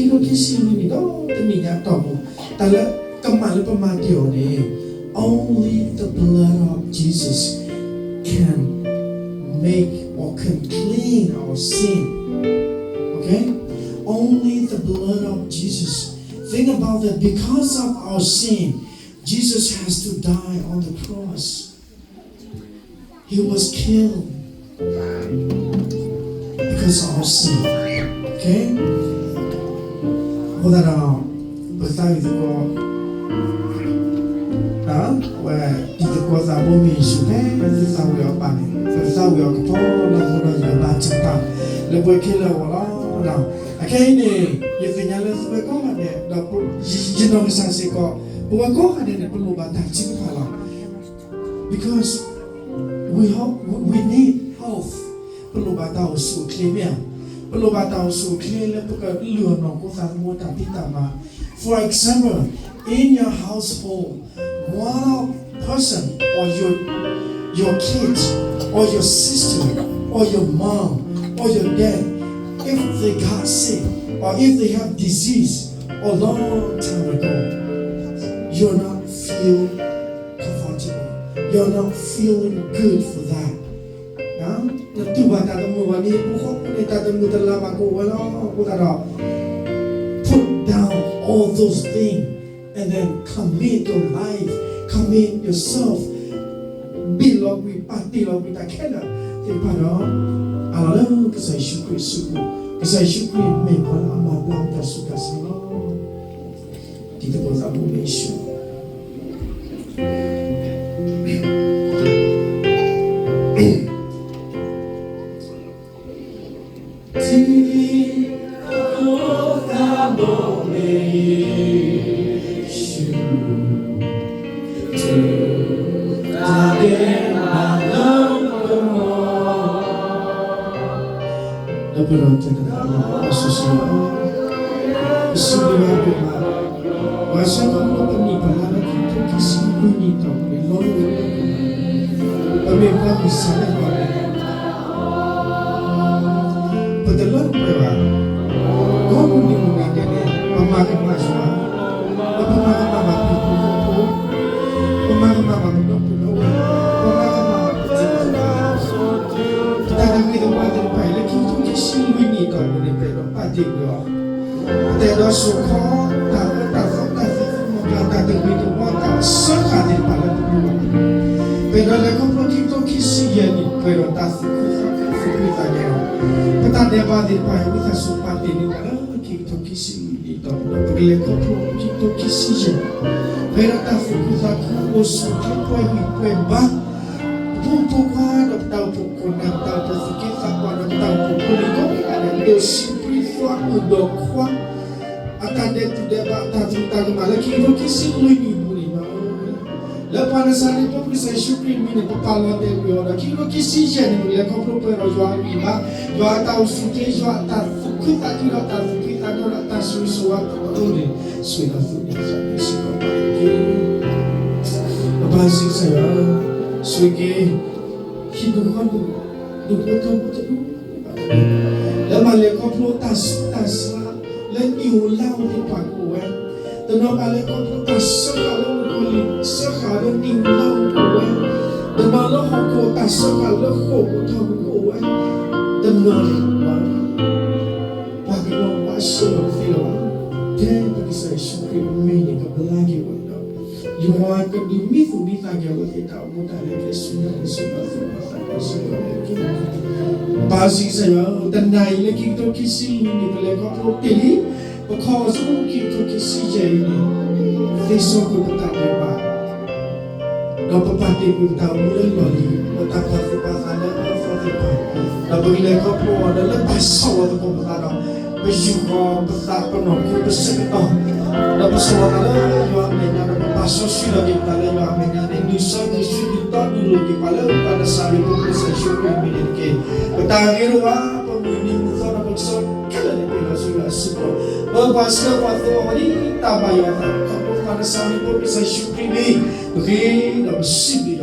ခံကထိခံဆံလွံၢ်နံၣ်ဒီးတနံၣ်ညါအတီၢ်ပူၤ, တၢ်လၢကမၣ်လၢပမၤတ့ၢ်အီၤန့ၣ်, only the blood of Jesus can make or can clean our sin. Okay? Only the blood of Jesus. Think about that. Because of our sin, Jesus has to die on the cross. He was killed because of our sin. Okay? အဃိသတးဒီး ပကသးဝံၣ်သကိး, ဝဲတံၤသကိးသးဘိမ့ၢ်ယ့ၣ်ၡူးဖဲသုသးဝံၣ်အီၤဘၣ်န့ၣ်, ပကသးဝံၣ်အီၤကဖီလီၤအဃိဒီး ယကဘါထုကဖၣ်လၢပှဲၤခဲလၢာ်အဂီၢ်လီၤ. အခဲအံၤန့ၣ် ယသ့ၣ်ညါလၢသုဝဲကိးဂၤဒဲး ဒီးယနီၢ်ကစၢ်စ့ၢ်ကီး ပဝဲကိးဂၤဒဲးန့ၣ် ပလိၣ်ဘၣ်တၢ်ထုကဖၣ်လီၤ. Because we, we need health. ပလိၣ်ဘၣ်တၢ်အိၣ်ဆူၣ်အိၣ်ချ့မ့ၢ်ဧါ. ပလိၣ်ဘၣ်တၢ်အိၣ်ဆူၣ်အိၣ်ချ့လၢပကလုၢ်အီၣ်နီၢ်ခိသးသမူတၢ်ဖံးတၢ်မၤ. For example, in your household, one person or your, your kids or your sister or your mom or your dad, if they got sick or if they have disease a long time ago, you're not feel comfortable. You're not feeling good for that. နတူၢ်ဘၣ်တၢ်တမုာ်ဘၣ်န့ၣ် ပူၤဃီပူၤန့ၣ် တၢ်တမုာ်တလၤဘၣ်ကအိၣ်ဝဲလီၤ. အဃိသတးဒီး put down all those things and then commit your life, commit yourself, ဘ့ၣ်လီၤကွံာ် ပာ်တ့ၢ်လီၤကွံာ်တၢ်ခဲလၢာ်သ့ၣ်တဖၣ်ဒီး အးလီၤလၢကစၢ်ယ့ၣ်ၡူးခရံာ်အစုပူၤ, ကစၢ်ယ့ၣ်ၡူးခရံာ်မ့ၢ်ပှၤလၢအမၤဘျါတၢ်ဆူးတၢ်ဆါလီၤ. တံၤသကိးသးဘိမ့ၢ်ယ့ၣ်ၡူး ဒီးပလီၢ်တၢ်တဖၣ်လၢအစီဆှံလီၤ. ပစံးဘျုးဘၣ်ပှၤ, ပှၤဆၢကတီၢ်လၢပနံၣ်ပလါလၢခံကထိခံဆံလွံၢ်နံၣ်တီၢ်ပူၤန့ၣ် လီၤလၢပဂီၢ်, ပမ့ၢ်ပှၤဂံၢ်စၢ်လၢပှၤဂၤ ပတလၢပှဲၤဘၣ်. ဂီၢ်မုၢ်နံၤမုၢ်နၤဒဲးန့ၣ် ပမၤကမၣ်ယွၤ, ဒီးပမၤကမၣ်ဘၣ်ပှၤဟီၣ်ခိၣ်ဖိ, ပမၤကမၣ်ဘၣ်ပဒီပုၢ်ဝဲၢ်, ပမၤကမၣ်ဘၣ်ပတံၤသကိး, တၢ်တဂ့ၤတဝါသ့ၣ်တဖၣ်အံၤ လၢခံကထိခံဆံလွံၢ်နံၣ်တီၢ်ပူၤန့ၣ် ပအဲၣ်ဒိးပာ်တ့ၢ်ကွံာ်အီၤ, ပတအဲၣ်ဒိးစိာ်ခီ တၢ်အၢတၢ်သီတၢ်သံသမိၢ်ကျါ တၢ်တဂ့ၤတဝါ တၢ်အစၢဃာ်သ့ၣ်တဖၣ်လၢပပူၤဘၣ်. ပအဲၣ်ဒိးလဲၤခီဖျိခံကထိခံဆံယဲၢ်နံၣ် ပအဲၣ်ဒိးတၢ်သူၣ်ခုသးခု သူၣ်ခုသးခု, ပတၢ်ဒဲးဘးသ့ၣ်တဖၣ်အံၤ ဝံသးစူၤပာ်တ့ၢ်န့ၢ်ပှၤလၢခံကထိခံဆံလွံၢ်နံၣ်တီၢ်ပူၤဒီး ပကလဲၤခီဖျိခံကထိခံဆံယဲၢ်, ပအဲၣ်ဒိးတၢ်သူၣ်ခုသးခု အိၣ်ဆူၣ်ချ့ပှဲၤဂံၢ်ပှဲၤဘါ ပဖိမုၣ်ဖိခွါဒီးပတၢ်အိၣ်ဖှိၣ်ခိၣ်နၢ် ပတၢ်အိၣ်ဖှိၣ်သူၣ်က့သးပှၢ်ဒီးပတၢ်အိၣ်ဖှိၣ်ဖိလံၤကိးဂၤဒဲး ဒိၣ်စံးဘျုးသးမုာ်ဒီးခွါ အတၢ်ဒဲးတူၢ်ဒဲးဘး အတၢ်သူၣ်တၢ်ကမၣ်လၢခံကထိခံဆံလွံၢ်နံၣ်ပူၤန့ၣ်လီၤ. လၢပှၤနၤစၤရ့းဖိကစၢ်ယ့ၣ်ၡူးခရံာ်အမံၤန့ၣ် ပပာ်လီၤတဲာ်ကွံာ်အီၤဒီး ခံကထိခံဆံယဲၢ်နံၣ် ပကလဲၤခီဖျိပှဲၤဒီးယွၤအဂံၢ်အဘါ, ယွၤအတၢ်အိၣ်ဆူၣ်ချ့, ယွၤအတၢ်သူၣ်ခုသးခုဒီးတၢ်သူၣ်ဖှံသးညီ ဒီးတၢ်ဆိၣ်ဂ့ၤဆိၣ်ဝါတဖၣ်န့ၣ် ဆိၣ်ဂ့ၤဒီးသူၣ်န့ၣ်စ့ၢ်ကီးပၢ်တက့ၢ်. ပၢ်စံးကစၢ်ယွၤ, ဆိၣ်ဂ့ၤက့ၤ ဟံၣ်ဒူၣ်ဃီဒူၣ် ဒူၣ်ဖိထၢဖိတဒူၣ် လၢမၤလဲၤခီဖျိတၢ်ဆူးတၢ်ဆါ လၢနံၣ်ဧိၤလါဧိၤသ့ၣ်တဖၣ်ကအိၣ်ဝဲ, တနီၤမၤလဲၤခီဖျိတၢ်စၢဃာ်လၢမုၣ်ကီၤလံၢ် စၢဃာ်လၢနံၣ်ဧိၤလါဧိၤကအိၣ်ဝဲ, တနီၤလၢဟီၣ်ခိၣ်တၢ်စၢဃာ်လၢဃိာ်ပူၤထီၣ်ပူၤကအိၣ်ဝဲ, တနီၤန့ၣ် ပှၤကညီဘၣ်ဆှၢလီၤတသ့လၢၤဘၣ်. ထဲပကစၢ်ယ့ၣ်ၡူးခရံာ်အမံၤန့ၣ် ကဘျါက့ၤဝဲဒီး ယွၤကဒုးမံသူၣ်မံသးက့ၤအဝဲသ့ၣ်တၢ်အိၣ်မူတၢ်လဲၤကျဲဆူညါန့ၣ် ဆိၣ်ဂ့ၤဒီးသူၣ်ဘၣ်သးဘၣ်စ့ၢ်ကီးန့ၣ်တက့ၢ်. ပၢ်စံးကစၢ်ယွၤ, တနံၤအံၤလၢခံကထိခံဆံလွံၢ်နံၣ် ပလဲၤခီဖျိတ့ၢ်လံ, ပခီအီၤဆူခံကထိခံဆံယဲၢ်အံၤန့ၣ် သ့စီကွံာ်ပတၢ်ဒဲးဘး ဒီးပပာ်တ့ၢ်ကွံာ်ပတၢ်အိၣ်မူလၢလီၢ်လံၤ ဒီးတၢ်ပာ်သူၣ်ပာ်သးလၢအအၢအသီသ့ၣ်တဖၣ်, ဒီးပကလဲၤခီဖျိအီၤဒီးလၢတၢ်ဆီၣ်လီၤသကိးပသးဒီး ပယူာ်ဃီၤပသးပနီၢ်ခိပဆၢကတီၢ်, ဒီးပဆီၣ်လီၤသးလၢယွၤအမဲာ်ညါ ဒီးပပာ်စီဆှံလီၤက့ၤပသးလၢယွၤအမဲာ်ညါန့ၣ် ဒုးဆၢဒုးဆူၣ်ဒုးတီဒုးလိၤက့ၤပှၤလၢပှၤနၤစၤရ့းဖိ ကစၢ်ယ့ၣ်ၡူးခရံာ်အမံၤန့ၣ်တက့ၢ်. ပတၢ်ဂ့ၤတအိၣ်ဘၣ်, ပမုၢ်နံၤမုၢ်သီဒီးပကစၢ်ခဲလၢာ်န့ၣ် ပ့ၤလီၤဆူယွၤအစုပူၤ, ပပှၤဆှၢပှၤသိအီၤဒ်တၢ်ဘၣ်ယွၤအသး ခီဖျိပှၤနၤစၤရ့းဖိ ကစၢ်ယ့ၣ်ၡူးခရံာ်န့ၣ် ပဃ့ဒီးပစံးဘျုး